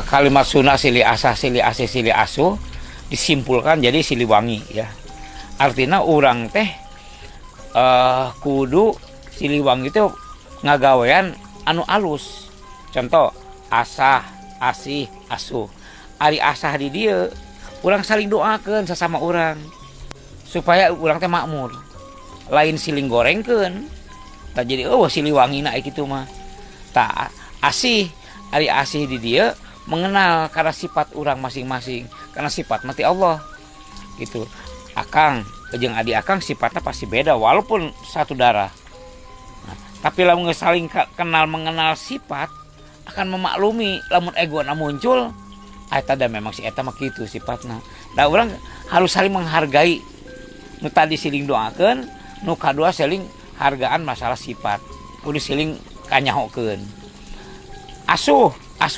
Kalimat Sunda silih asah, silih asih, silih asuh disimpulkan jadi Siliwangi ya. Artinya urang teh kudu Siliwangi itu ngagawean anu alus. Contoh asah, asih, asuh. Ari asah di dieu urang saling doakeun sesama urang supaya urang teh makmur. Lain siling gorengkeun. Tah, jadi oh Siliwangi na kitu mah. Tah, asih, ari asih di dieu mengenal karena sifat orang masing-masing, karena sifat mati Allah gitu. Akang jeung adik akang sifatnya pasti beda walaupun satu darah. Nah, tapi lamun geus saling kenal mengenal sifat akan memaklumi lamun ego na muncul eta da memang si eta mah kitu sifatna. Nah, urang harus saling menghargai. Nu tadi siling doakeun, nu kadua saling hargaan masalah sifat, kudu siling kanyahokeun. Asuh, asuh.